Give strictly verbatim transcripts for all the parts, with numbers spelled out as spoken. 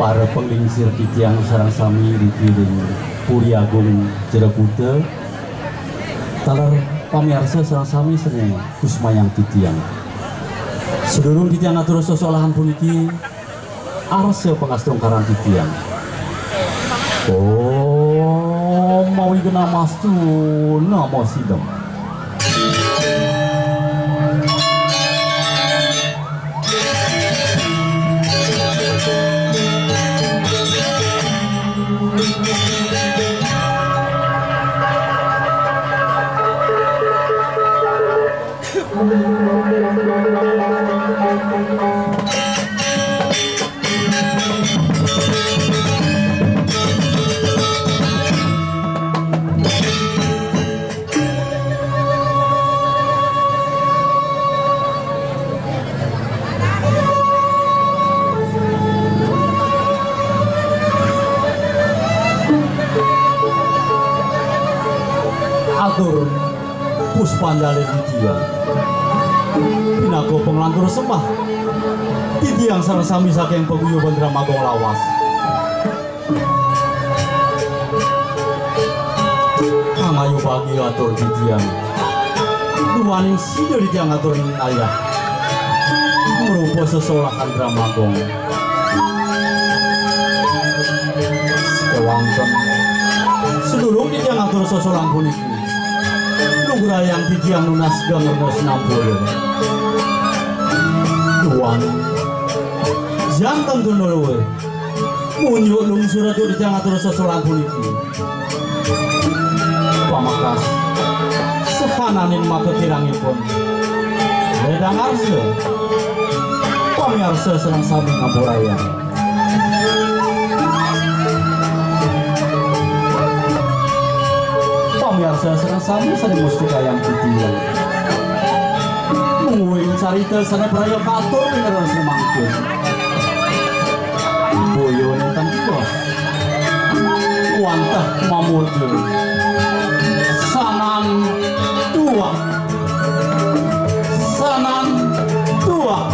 Para panglingsir titiang sareng sami riki ring Puri Agung Jero Kuta, taler pamiarsa sareng sami sane kusmayang titiang. Sadurung titiang ngatur sesolahan puniki, arsa pangastungkaran titiang. Om Awighnamastu Namo Sidham. Atur puspanjali titiang. Pinaka panglantur sembah titiang sareng sami saking paguyuban Drama Agung lawas. Kang ayu bagi atur titiang. Duaning sida titiang atur ayah. Marupa sesolahan Drama Gong. Kewanten. Sedurung titiang atur sesolahan puniki, lugrayang titiang nunas gangrena sinampura. Duaning. Janten tunda luwih. Munjuk lungsur atu titiang atur sesolahan puniki. Pamekas, sahananing maka kirangipun. Ledang arsa, pamiarsa sareng sami ngampurayang. Pamiarsa sareng sami sane mustikayang titiang. Mungguing carita sane praya katur ring leres mangkin. Boya nenten tiwas. Wantah mamurda. Sanan tuak. Sanan tuak.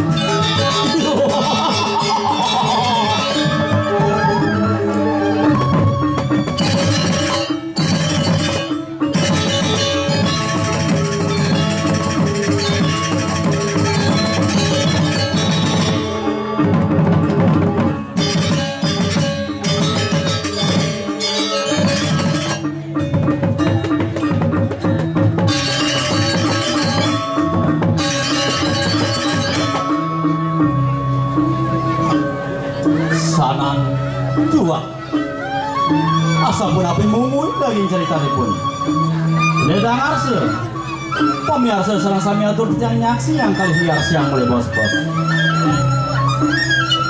Sanan tuak. Asapunapi mungguing daging caritanipun. Ledang arsa. Pamiarsa sareng sami atur titiang nyaksiang kalih miarsiang malih bos-bos.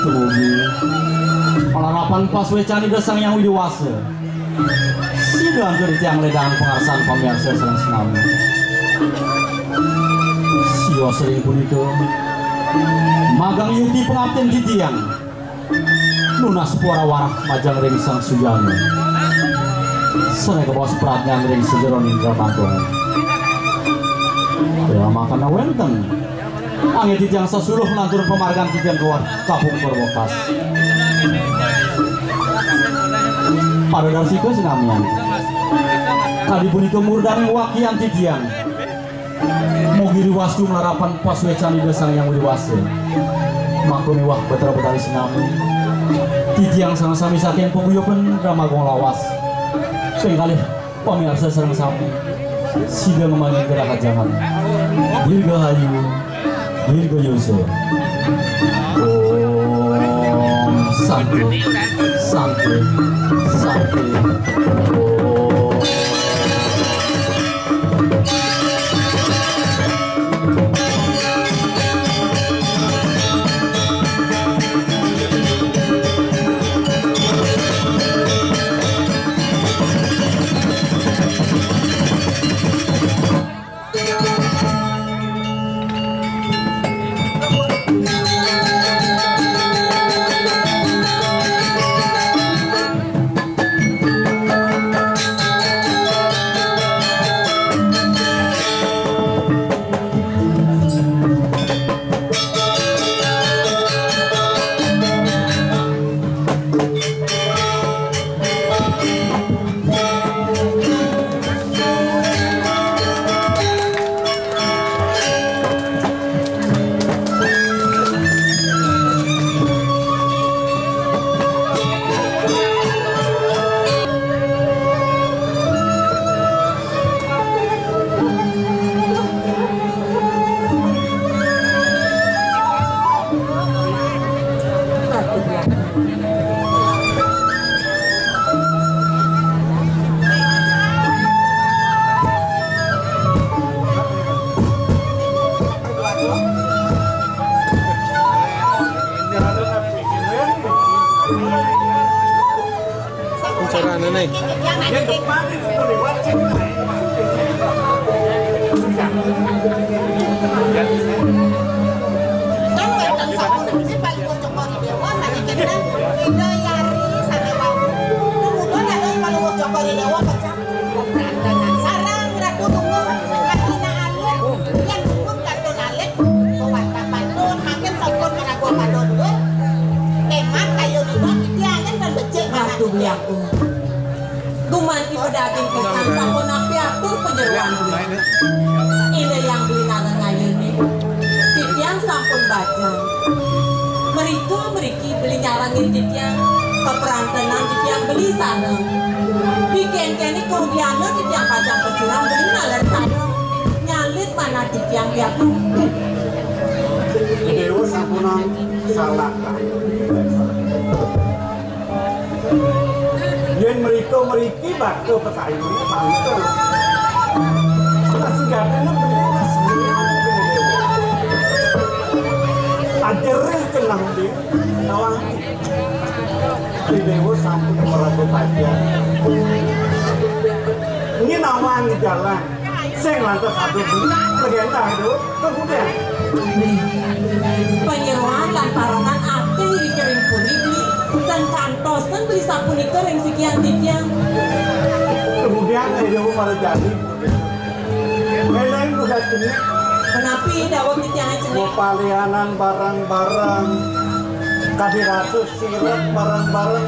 Dumugi malarapan pasuecan Ida Sang Hyang Widi Wasa. Sida antuk titiang ledang pangarsan pamiarsa sareng sami. Sios ring punika magang yukti pangaptin titiang. Nunas pawara-warah majeng ring Sang Sujana. Sane kabaos pradnyan ring sajeroning Drama Gong. Ya, mangkana wenten. Angge titiang sasuluh lantur pamargan titiang kawat kapungkur wekas. Para darsika sinamian. Kadi punika murdaning wakian titiang. Mugi riwastu malarapan pasuecan Ida Sang Hyang Widi Wasa. Maka miwah Betara Betari sinami. Titiang sareng sami saking paguyuban Drama Gong lawas. Ping kalih pamiarsa sareng sami. Sida ngemani gerahajangan. Dirgahayu, dirgayusa. Om Santi, Santi, Santi. Om. Carane, Ning? Kan wénten sapunika Palungguh Cokor I Déwa sané kénten Ida Yari sané wau. Dumunung dados Palungguh Cokor I Déwa pecah. Prandanan sareng Ratu Tunggal, Ratu Naalih, yang dipun kantun alih, kawat pantun, mangkin sampun maraga pada duwur. Kémah kayunipun titiangen tan becik Ratu Biang. Gumanti pedaging pisan sapunapi atur panyeroan duit. Ida Hyang Nanging titiang kaprantenan titiang beli sareng. Dikénkéné karugiané titiang pacang kasirah beli naler sareng. Nyalit manah titiang piaku. Déwa sampunang salah. Yén mrika mriki bakta petayuné pangka. Nah, sujatiné bener asliné. Ajerih cenah di nawang. Di Déwa sampun maraga pajak. Ini nawang jalan. Sing lantas aduh bunyi, legenda itu, kemudian. Panyeroan lan parangan akéh ring kering puri beli, tan kantos tan beli sapunika ring sikian titiang. Kemudian, eh, Déwa malah jadi. Eleng bukan jenis. Kenapi daweg titiang cenik? Pepalianan barang-barang. Kadi ratus sirep bareng-bareng.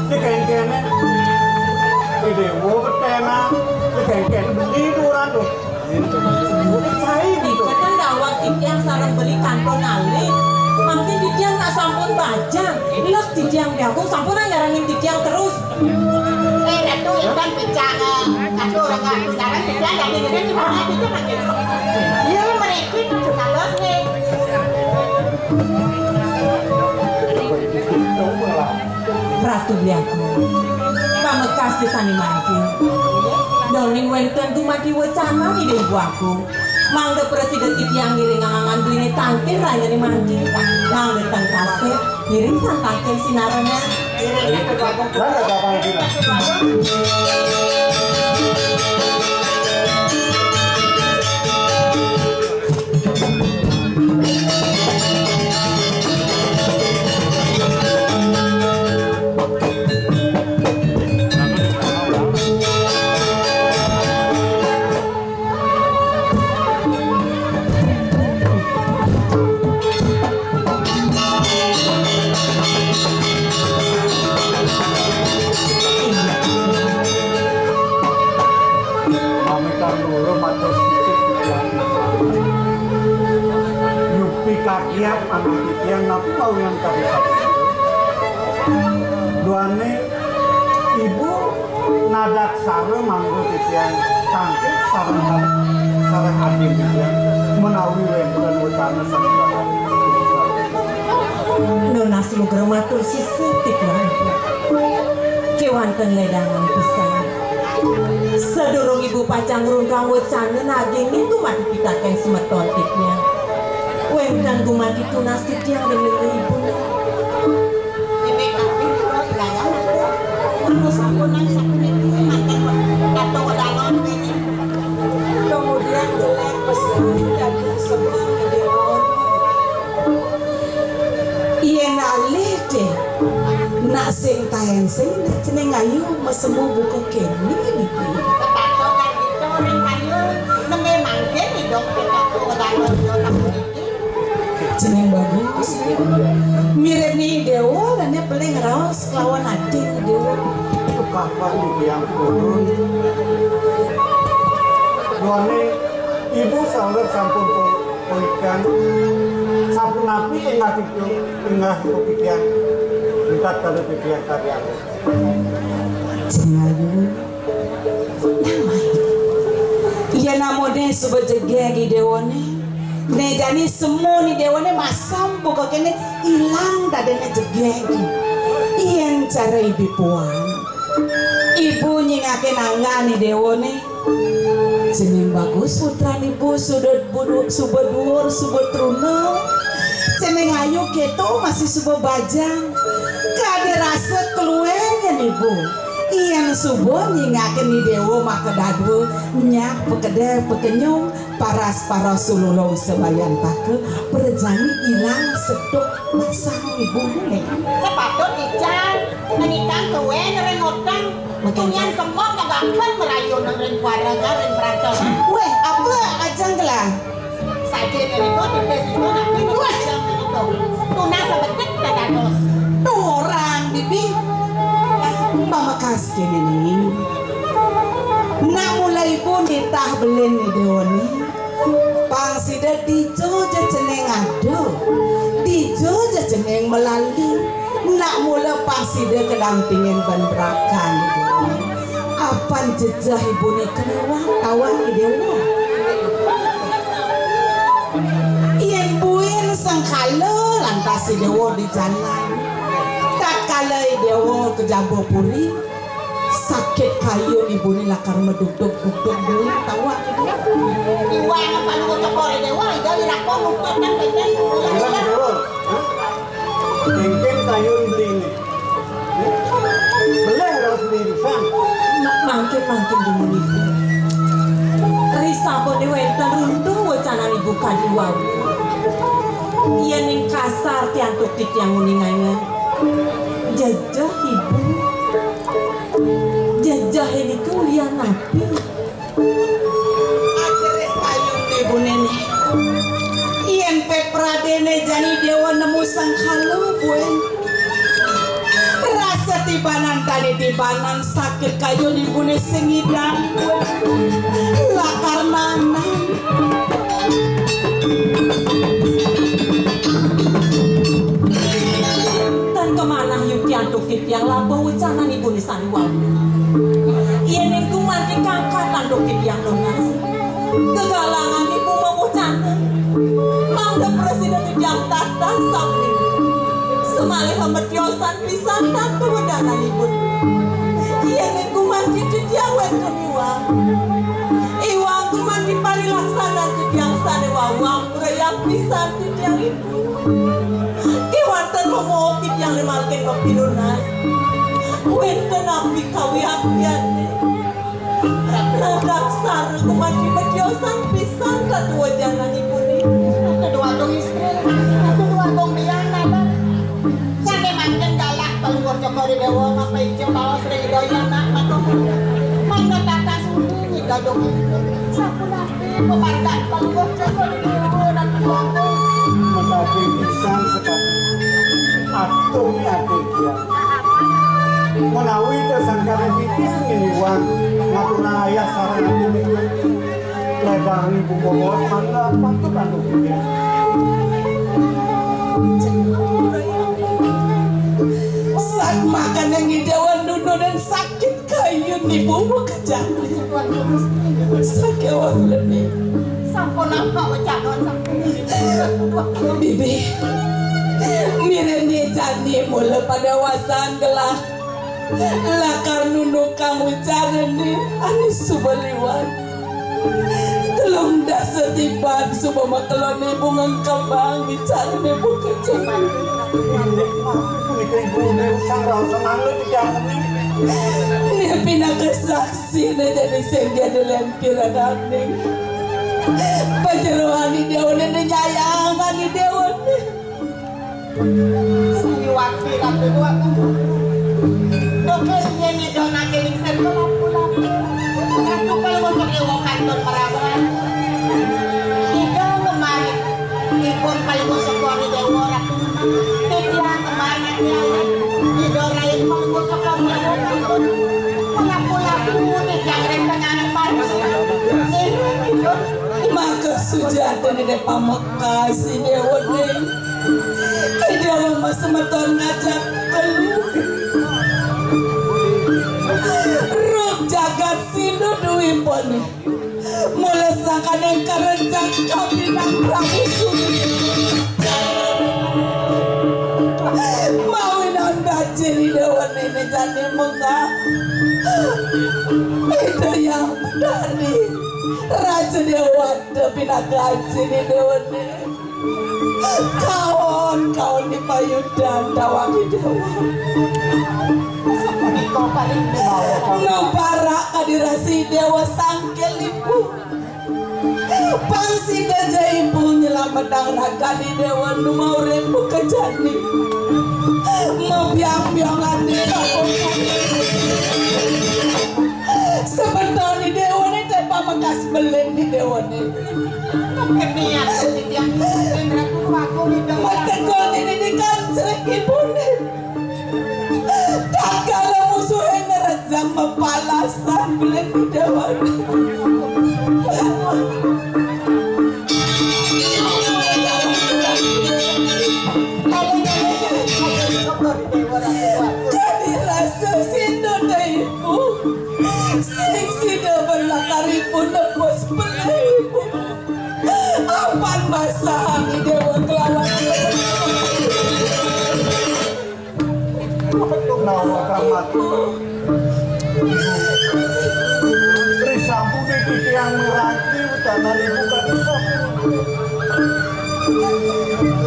Dikénkéné. Di Déwa betenan. Dikénkéné beli duran tuh. Sai gitu. Diketen daweg titiang sareng beli kantun alih. Mangkin titiang nak sampun bajang. Lek titiang jagung sampun nyarengin titiang terus. Eh, Ratu, iban pecah, eh, Ratu, orang Ratu, sekarang titiang jadi gede nih, mana titiang makin. Iya, mereka itu suka los nih. Ratu Biaku, pamekas di sani mangkin. Doning wénten dumadé wecana ida ibu aku. Mangda prasida titiang ngiring angan beliné tangkil rayané mangkin. Mangda tan kasép ngiring sang tangkil sinarengin. Ngiring. Mangda gampang dina. Pamitan dulu matur sisip. Yupi kagiat anak titiang napi pawinan kabisat. Duaning ibu nadak sara mangda titiang tangkil sareng sareng adin titiang menawi wénten wetana sareng. Nunas lugra matur sisip titiang. Kéwanten ledangan pisan. Sadurung ibu pacang ngruntang wecana naging niku mati pitaken semeton titiang. Wénten gumanti tunas titiang dening ibu. Ini kami kula ilayan aku. Aku sampun nang sampun itu mantan Dato Danon ini. Kemudian jelek pesan dari sebelah Dewan. Yén alih deh, nak sing taén sing nak jeneng ayu mesemu buka kéné niki. Sepatu kan itu ring kayu, neme mangkin idong kita ku dalam yo tak niki. Jeneng bagus. Mirip ni Dewa, dan dia paling raos kelawan adin Dewa. Kapan yang turun? Duane ibu saler sampun Wikan, sapunapi enggah titiang, enggah titiang, mingkat kalih titiang kadi aku. Jeneng ayu. Yén amoné suba jegég i déwané, né jani semu ni déwané masam buka kéné ilang dadiné jegég. Yén cara ibi puan, ibu nyingakin anggan i déwané, Jeneng bagus putran ibu suba du-, suba duur, suba truna. Jeneng ayu kéto masih suba bajang. Kadi rasa keluén yén ibu. Yén suba nyingakin i déwa makadadua, nyak pakedék pakenyung, paras-paras sululung sabayantaka, prajani ilang seduk masang ibu né. Sepatut ical, ngenikang keluén ring otang. Betul. Punyan semua kagak merayu nang ring kuarang, ring perantau. Wéh, apa ajeng gelah? Saja nang itu, tugas itu, nak itu, wéh, ajeng itu. Tunas sebetik dan dados. Tuh orang, Bibi. Pamekas kéné, Ning. Nak mulai pun nitah belin ni déwa né. Pang sida dija ja jeneng ada, dija ja jeneng melali. Nak Mula pang sida kadampingan ban brakan. Apan jejeh ibuné kaliwat tawang I Déwa. Yén buin sengkala lantas I Déwa di jalan. Tatkala I Déwa ka jaba puri, sakit kayun ibuné lakar madugdug-dugdug buin tawang I Déwa. Iwang apa lu cokor I Déwa, ida ira ko nutut nang kéngkén. Ira I Déwa. Hah? Kéngkén kayun beliné. Beléh raos beli risan. Ma-, mangkin, mangkin dumun ibu. Ri sabané wénten runtung wecanan ibu kadi wau. Yéning kasar ti antuk titiang nguningayang. Jejeh ibu. Jejehé nika ulian napi? Ajerih kayun ibuné né. Yén pepradéné jani Déwa nemu sengkala buin. Rasa tibanan tané tibanan sakit kayun ibuné sing ngidang buin. Lakar nanan. Tan kamanah yukti antuk titiang labuh wecanan ibuné sane wau. Yéning gumanti kangkat antuk titiang nunas, gegalangan ibu mawecana, mangda prasida titiang tatas sami. Samaliha matiosan pisan tantu wedananipun. Yéning gumanti titiang wénten iwang, iwang gumanti parilaksanan titiang sane wau ambrayang pisan titiang ibu. Kéwanten momoh titiang limangkin mapinunas. Wénten napi kawiaktiane? Nadaksara gumanti matiosan pisan tatuajananipune. Kedua agung istri, kedua agung biang, nabar. Sane mangkin galak Palungguh Cokor I Dewa ngapa ijo baos ring Ida Hyang Anak Patih. Mangda tatas uli Ida Dong. Sapunapi pamargan Palungguh Cokor I Dewa Ratu Agung? Matapi pisan sekali. Atung ati dia. Menawi tersangka titis nginiwan ngaturang ayah sareng ati. Lebarang ibu bobot mangga patut anu. Sat makaning Ida Wanduna dan sakit kayun ibu makejang. Sakewang leni. Sampun apa wecanan sampun. Bibi, mireng jani mula pada wasan gelah. Lakar nunukang wicarane ane suba liwat. Telung dasa tiban suba makelon ibu ngengkebang wicarane ibu kejeng. Inggih, punika ibu sang raos mangga dijamuni. Nih pinaka saksi ne jadi sing jadi lempir adaning. Panjeroan I Dewane ne nyayang I Dewane. Siliwati Ratu Dua Kubu. Duke sing nyidong ati ning sirga lapu-lapu. Ratu Palungguh Cokor I Dewa kantun meraban. Ida ngemari. Ipun Palungguh Cokor I Dewa Ratu. Titiang ngemari. Ida Rai Palungguh Cokor I Dewa kantun. Lapu-lapu titiang ring tengah paris. Nih, ipun. Maka sujatine pamekas I Dewane. Ida Rama semeton ngajak telu. Ruk jagat sindu duwipun. Mula sakaning karencak kapinang Prabu Surya. Mawinan bajil I Dewane jani mengah. Ida Hyang Betari. Raja Dewata pinaka ajin I Dewane. Kaon, kaon di payudan tawang I Dewa. Sapunika paling dibawa. Nubarak kadi rasa I Dewa sangkil ibu. Pang sida ja ibu nyelametang ragan I Dewa nu maurip buka jani. Mabiang-biang ati sapupu. Sebentar I Dewane te pamekas belin I Dewane. Keniat titiang Ratu Agung Ida. Mategul dini di kancrek ibune. Tatkala musuhe ngerejang mapalasan belin I Dewa. Masang Déwa kelawan. Nawa kamat. Risampun titiang miranti utanan ibu kados.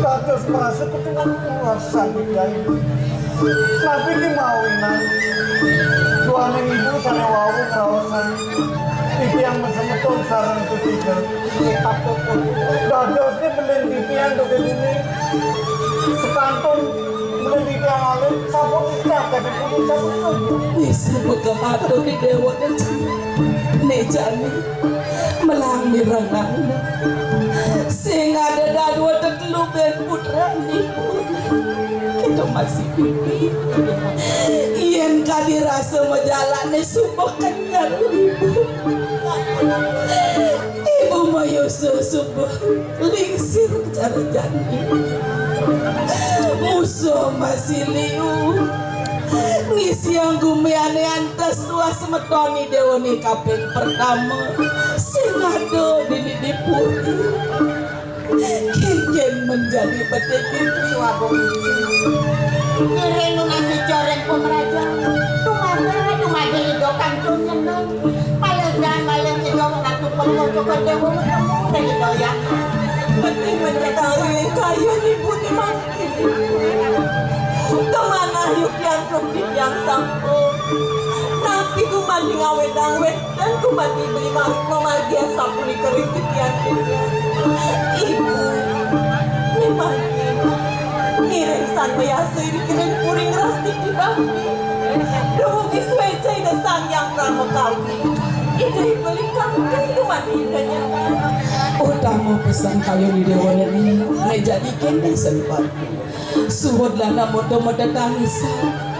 Kados merasa ketuan kuasa di Napi ki mawinan? Duaning ibu sane wau ngraosan titiang masemeton sareng titiga. Dados ki mending titiang duke bumi. Sekantun mending titiang alit, sampun ucap dadi pun ucap. Wis buka atuh ki dewa ne jani. Melang mirengang. Sing ada dadua tetelu ben putranipun. Kita masih bibi. Yen kadi rasa majalane suba kenyel ibu. Ibu mayusa suba lingsir cara jani. Musuh masih liu. Ngisiang gumiane antes tuah semetoni dewani kaping pertama. Sing ada dini dipuri. Kengken menjadi bedik dini. Ngiring nunasi joreng pemeraja. Tumada, tumada ido kantun nyeneng. Maledan, malih ido ratu pemeraja dewa metemu. Dan ido yang penting menjadi kayun ibu di mangkin ibu. Kemanah yuk yang kempi yang sampun. Napi gumanti ngawedang wed dan gumanti beli marut memargi sampun dikering titian titian. Ibu, memang ibu. Ngiring san biasa dikiring puring ras titi bangki. Dumugi sueca Ida Sang Yang Pramakawi. Ida beli kangkung gumanti Ida nyaman. Utama pesan kayu di dewa neni. Ngejadi kene sempat. Suhudlah namun domo tetangisan.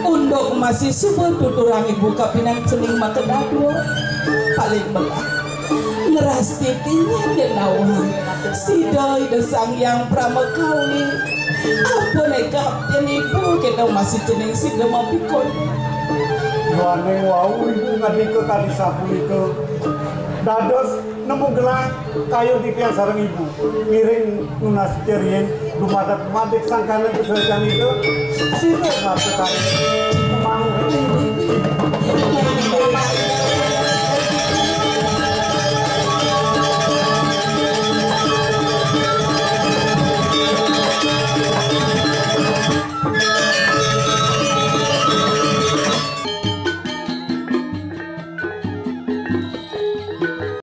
Unduk masih suba tuturang ibu kapinang cening maka dadua. Paling belah. Ngeras titinya denawang. Sida Ida Sang Yang Pramakawi. Ampun eka kapten ibu kita masih cening sida mapikun. Duaning wau ibu ngadika kadi sapunika. Dados nemu gelang kayu titiang sareng ibu. Ngiring nunas cerien dumadak madik sangkanan kesuecan itu. Sida mata tadi. Mau.